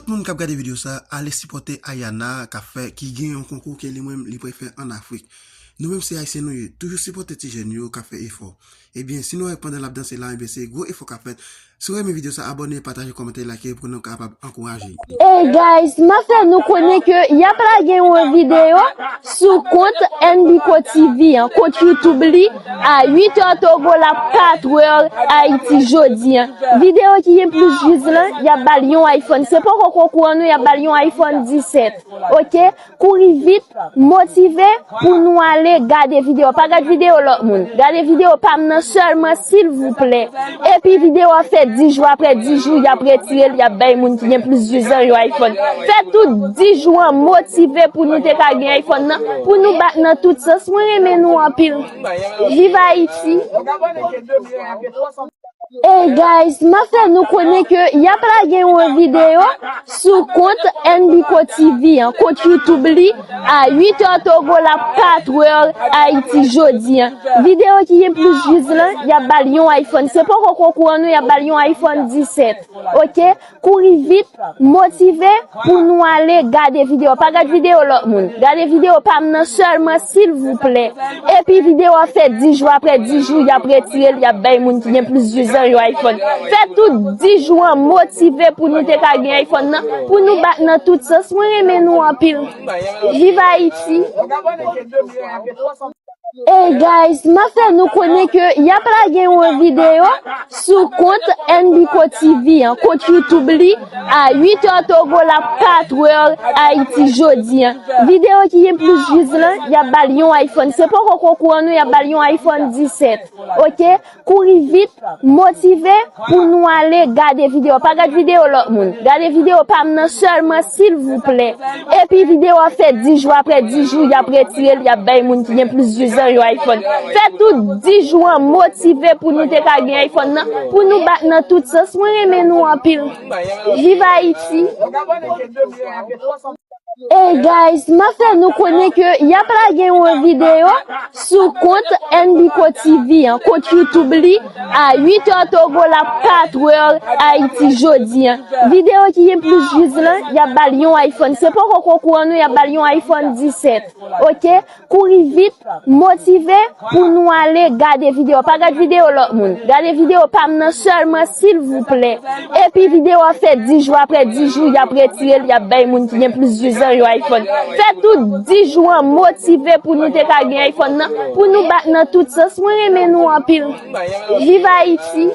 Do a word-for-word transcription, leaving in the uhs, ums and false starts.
Tout moun k ap gade videyo sa, ale sipòte Ayana k ap fè, ki gen yon konkou ke li menm li prè fè ann Afrik. Nou menm se Ayisyen nou ye, toujou sipòte ti jèn yo k ap fè efò. Ebyen, si nou wè pandan l ap danse la, ebyen se gwo efò k ap fèt. Si w renmen videyo sa, abòne, pataje, kòmante, like pou nou kapab ankouraje l. Hey guys, m ap fè nou konnen ke y ap lage yon videyo sou kont N B K T V an, kont YouTube li, a uit è Togo la, kat è Ayiti jodi an. Videyo ki gen plis views lan, y ap ba l yon iPhone. Se poko konkou an non, y ap ba l yon iPhone disèt. Oke? Kouri vit, motive pou nou ale gade videyo. Pa gad videyo lòt moun. Gade videyo pa m nan sèlman, silvouplè. Epi videyo a fè dis jou, apre dis jou, y ap retire l, y ap bay moun ki gen plis views lan yon iPhone. Fè tout dis jou an motive pou nou te ka gen iPhone nan, pou nou bat nan tout sans. Mwen renmen nou anpil. Viv Ayiti! Hey guys, m ap fè nou konnen ke y ap lage yon videyo sou kont N B K T V an, kont YouTube li, a uit è Togo la, kat è Ayiti jodi an. Videyo ki gen plis views lan, y ap ba l yon iPhone. Se poko konkou an non, y ap ba l yon iPhone disèt. Oke? Kouri vit, motive pou nou ale gade videyo. Pa gad videyo lòt moun. Gade videyo pa m nan sèlman, silvouplè. Epi videyo a fè dis jou, apre dis jou, y ap retire l, y ap bay moun ki gen plis views lan yon iPhone. Fè tout dis jou an motive pou nou te ka gen iPhone nan, pou nou bat nan tout sans. Mwen renmen nou anpil. Viv Ayiti! Hey guys, m ap fè nou konnen ke y ap lage yon videyo sou kont N B K T V an, kont YouTube li, a uit è Togo la, kat è Ayiti jodi an. Videyo ki gen plis views lan, y ap ba l yon iPhone. Se poko konkou an non, y ap ba l yon iPhone disèt. Oke? Kouri vit, motive pou nou ale gade videyo. Pa gad videyo lòt moun. Gade videyo pa m nan sèlman, silvouplè. Epi videyo a fè dis jou, apre dis jou, y ap retire l, y ap bay moun ki gen plis views lan yon iPhone. Fè tout dis jou an motive pou nou te ka gen iPhone nan, pou nou bat nan tout sans. Mwen renmen nou anpil. Viv Ayiti! Hey guys, m ap fè nou konnen ke y ap lage yon videyo sou kont N B K T V an, kont YouTube li, a uit è Togo la, kat è Ayiti jodi an. Videyo ki gen plis views lan, y ap ba l yon iPhone. Se poko konkou an non, y ap ba l yon iPhone disèt. Oke? Kouri vit, motive pou nou ale gade videyo. Pa gad videyo lòt moun. Gade videyo pa m nan sèlman, silvouplè. Epi videyo a fè dis jou, apre dis jou, y ap retire l, y ap bay moun ki gen plis views lan yon iPhone. Fè tout dis jou an motive pou nou te ka gen iPhone nan, pou nou bat nan tout sans. Mwen renmen nou anpil. Viv Ayiti!